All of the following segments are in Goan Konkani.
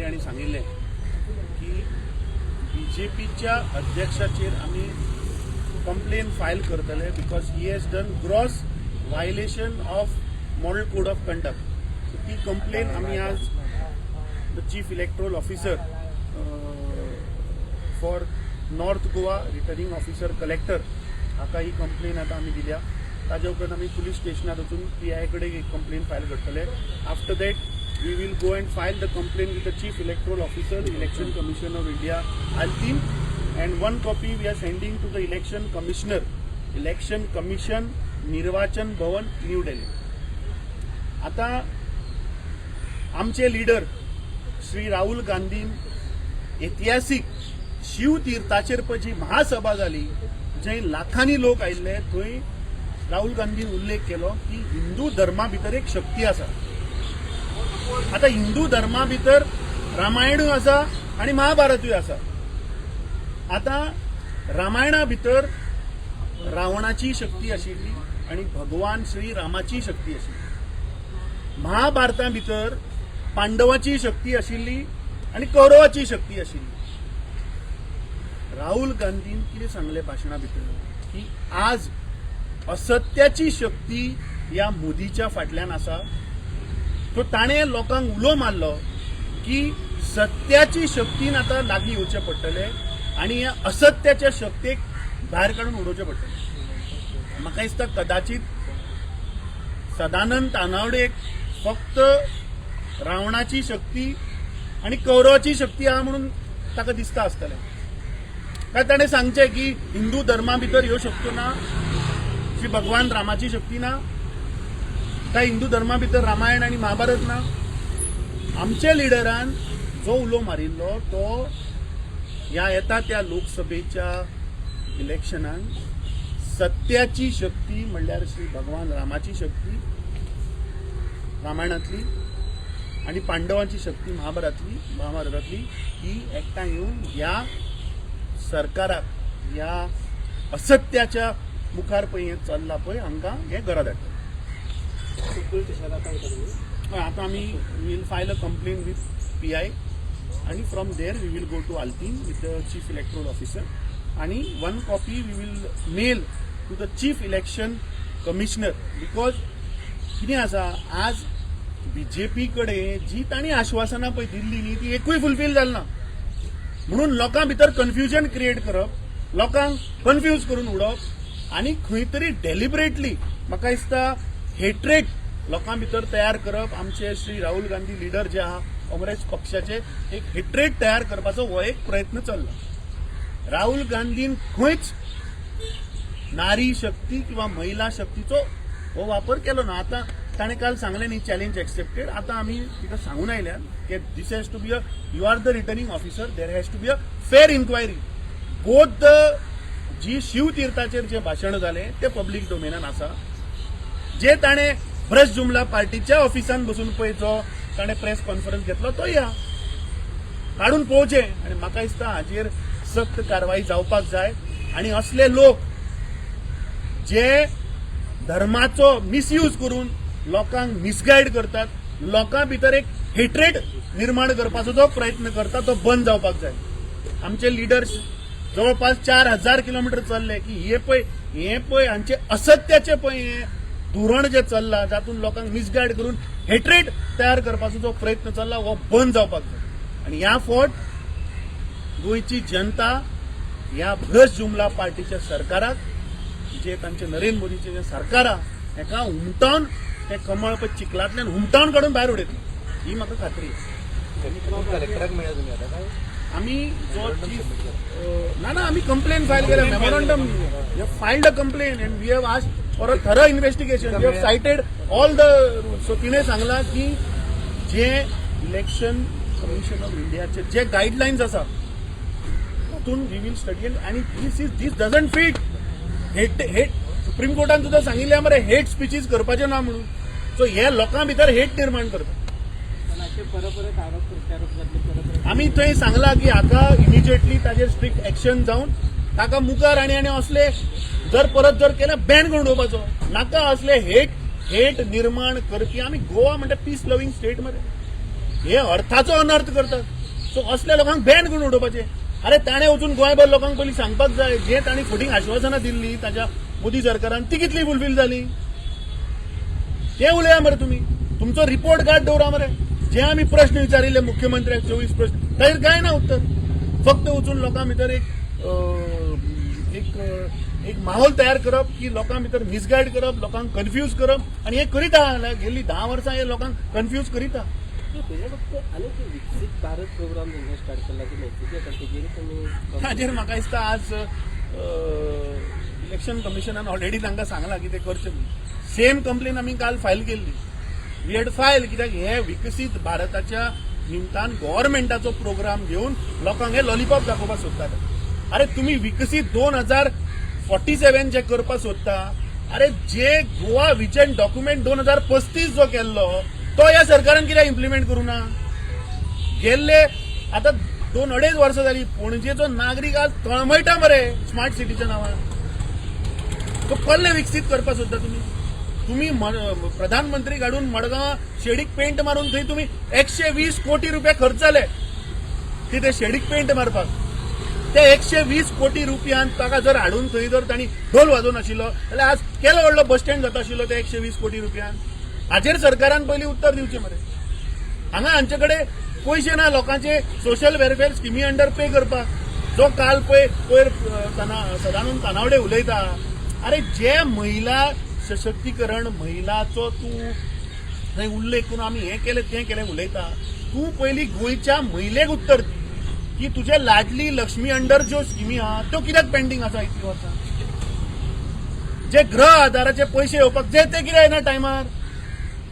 गांधी हांणी सांगिल्लें की बीजेपीच्या अध्यक्षाचेर आमी कंप्लेन फायल करतले because he has done gross violation of model code of conduct. ती कंप्लेन आमी आज the chief electoral officer for North Goa, returning officer, collector हाका ही कंप्लेन आतां आमी दिल्या. ताजे उपरांत आमी पुलीस स्टेशनार वचून पीआय कडेन एक कंप्लेन फायल करतले. After that we will go and file the complaint with the chief electoral officer, Election Commission of India, Altinho, and one copy we are sending to the election commissioner, Election Commission, Nirvachan Bhavan, New Delhi. आता आमचे लिडर श्री राहुल गांधीन इतिहासीक शिवतीर्थाचेर पळय जी महासभा जाली, जंय लाखांनी लोक आयिल्ले, थंय राहुल गांधीन उल्लेख केलो की हिंदू धर्मा भितर एक शक्ती आसा. आता हिंदू धर्मा भितर रामायणूय आसा आनी महाभारतूय आसा. आता रामायणा भितर रावणाची शक्ती आशिल्ली आनी भगवान श्री रामाची शक्ती आशिल्ली. महाभारता भितर पांडवाची शक्ती आशिल्ली आनी कौरवाची शक्ती आशिल्ली. राहुल गांधीन कितें सांगलें भाशणा भितर की आज असत्याची शक्ती ह्या मोदीच्या फाटल्यान आसा. सो ताणें लोकांक उलो मारलो की सत्याची शक्तीन आतां लागीं येवचें पडटलें आनी ह्या असत्याच्या शक्तेक भायर काडून उडोवचें पडटलें. म्हाका दिसता, कदाचित सदानंद तानावडेक फक्त रावणाची शक्ती आनी कौरवाची शक्ती आहा म्हणून ताका दिसता आसतलें. काय ताणें सांगचें की हिंदू धर्मा भितर ह्यो शक्त्यो ना? श्री भगवान रामाची शक्ती ना? काय हिंदू धर्मा भितर रामायण आनी महाभारत ना? आमच्या लिडरान जो उलो मारिल्लो तो ह्या येता त्या लोकसभेच्या इलेक्शनान सत्याची शक्ती म्हणल्यार श्री भगवान रामाची शक्ती रामायणांतली आणि पांडवांची शक्ती महाभारतातली ही एकठांय येवन ह्या सरकाराक, ह्या असत्याच्या मुखार पळय हें चल्लां पळय, हांकां हें घरा धाडटा. पुलीस स्टेशनार आतां वयता तुमी? हय, आतां आमी will file a complaint with PI आणि from there we will go to Altinho with the chief electoral officer आणि one copy we will mail to the chief election commissioner, because कितें आसा, आज बीजेपी कडेन जी तांणी आश्वासनां पळय दिल्ली न्ही, ती एकूय फुलफील जाली ना. म्हणून लोकां भितर कन्फ्युजन क्रिएट करप, लोकांक कन्फ्यूज करून उडोवप आनी खंय तरी डेलिबरेटली म्हाका दिसता हेट्रेट लोकां भितर तयार करप. आमचे श्री राहुल गांधी लिडर जे आहा काँग्रेस पक्षाचे, एक हेट्रेट तयार करपाचो हो एक प्रयत्न चल्ला. राहुल गांधीन खंयच नारी शक्ती किंवा महिला शक्तीचो हो वापर केलो ना. आतां ताणें काल सांगलें न्ही, चॅलेंज एक्सेप्टेड. आतां आमी तिका सांगून आयल्या की this has to be a you are the returning officer, there has to be a fair inquiry. Both the जी शिवतीर्थाचेर जे भाशण जालें तें पब्लीक डोमेनान आसा. जे ताणें भ्रष्ट जुमला पार्टीच्या ऑफिसान बसून पळय जो ताणें प्रेस कॉन्फरन्स घेतलो, तोय आहा. काडून पळोवचें आनी म्हाका दिसता हाजेर सक्त कारवाई जावपाक जाय आनी असले लोक जे धर्माचो मिसयूज करून लोकांक मिसगायड करतात, लोकां भितर एक हेट्रेड निर्माण करपाचो जो प्रयत्न करता, तो बंद जावपाक जाय. आमचे लिडर्स जवळपास 4000 किलोमिटर चल्ले की हे पळय, हे पळय, हांचे असत्याचे पळय हे धोरण जे चल्लां, जातून लोकांक मिसगायड करून हेट्रेड तयार करपाचो जो प्रयत्न चल्ला, हो बंद जावपाक जाय. आनी ह्या फावट गोंयची जनता ह्या भ्रष्ट जुमला पार्टीच्या सरकाराक, जे तांचे नरेंद्र मोदीचे जे सरकार आहा, हेका हुमटावन, ते कमळ पळय चिखलांतल्यान हुमटावन काडून भायर उडयतली, ही म्हाका खात्री आसा. कलेक्टराक मेळ्ळा तुमी आतां काय? आमी जो चीफ, ना ना, आमी कंप्लेन फायल केल्या. Memorandum, filed a complaint and we have asked for a thorough investigation. We have cited all the rules. So तिणें सांगलां की जे इलेक्शन कमिशन ऑफ इंडियाचे जे गायडलायन्स आसा, तातूंत we will study. आनी this doesn't fit hate. Hate supreme कोर्टान सुद्दां सांगिल्लें मरे, हेट स्पिचीस करपाचें ना म्हणून. सो हे लोकां भितर हेट निर्माण करता. पण असे परत परत आरोप प्रत्यारोप जातले परत परत. आमी थंय सांगला की हाका इमिजिएटली ताजेर स्ट्रिक्ट एक्शन जावन ताका मुखार आनी असले जर परत जर केल्यार बॅन करून उडोवपाचो. नाका असले हेट निर्माण करपी. आमी गोवा म्हणटा पीस लवींग स्टेट मरे, हे अर्थाचो अनर्थ करतात. सो असल्या लोकांक बॅन करून उडोवपाचें. अरे, ताणें वचून गोंयभर लोकांक पयलीं सांगपाक जाय, जे तांणी फटींग आश्वासनां दिल्ली ताच्या मोदी सरकारान, ती कितली फुलफील जाली ते उलया मरे. तुमी तुमचो रिपोर्ट कार्ड दवरा मरे. जे आमी प्रश्न विचारिल्ले मुख्यमंत्र्याक, 24 प्रश्न, ताजेर कांय ना उत्तर. फक्त वचून लोकां भितर एक अं, एक अं, एक माहोल तयार करप की लोकां भितर मिसगायड करप, लोकांक कन्फ्यूज करप आनी हे करीत आहा. गेल्ली 10 वर्सां हे लोकांक कन्फ्यूज करीत आहा. तेजे फक्त आनी ते विकसीत भारत प्रोग्राम तेंच्यानी स्टार्ट केला, ती मॅसेज येता, तेजेर तुमी? हाजेर म्हाका दिसता आज इलेक्शन कमिशनान ऑलरेडी तांकां सांगलां की ते करचें म्हणून. सेम कंप्लेन आमी काल फायल केल्ली, we had file, कित्याक हे विकसीत भारताच्या निमतान गव्हर्मेंटाचो प्रोग्राम घेवन लोकांक हे लॉलीपॉप दाखोवपाक सोदतात. अरे, तुमी विकसीत 2047 जे करपाक सोदता, अरे, जे गोवा विजन डॉक्युमेंट 2035 जो केल्लो, तो ह्या सरकारान कित्याक इम्प्लिमेंट करूं ना? गेल्ले आता 2-2.5 वर्सां जाली, पणजेचो नागरीक आज तळमळटा मरे स्मार्ट सिटीच्या नांवान. तो कसले विकसीत करपाक सोदता तुमी? तुमी प्रधानमंत्री काडून मडगांव शेडीक पेंट मारून थंय तुमी 120 कोटी रुपया खर्च जाले की ते शेडीक पेंट मारपाक. ते 120 कोटी रुपयान ताका जर हाडून थंय जर तांणी ढोल वाजोवन आशिल्लो जाल्यार आज केलो व्हडलो बस स्टँड जाता आशिल्लो ते 120 कोटी रुपयान. हाचेर सरकारान पयलीं उत्तर दिवचें मरे. हांगा हांचे कडेन पयशे ना लोकांचे सोशल वेलफेअर स्किमी अंडर पे करपाक. जो काल पळय पयर सदानंद तानावडे उलयता, अरे, जे महिला सशक्तीकरण, महिलाचो तूं थंय उल्लेख करून आमी हें केलें, तें केलें उलयता, तूं पयलीं गोंयच्या महिलेक उत्तर दी की तुजे लाडली लक्ष्मी अंडर ज्यो स्किमी आहा त्यो कित्याक पेंडींग आसा इतली वर्सां? जे गृह आधाराचे पयशे येवपाक जे, ते कित्याक येना टायमार?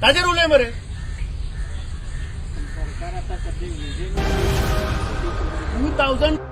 ताजेर उलय मरे. सरकार आता सध्या विजन 2000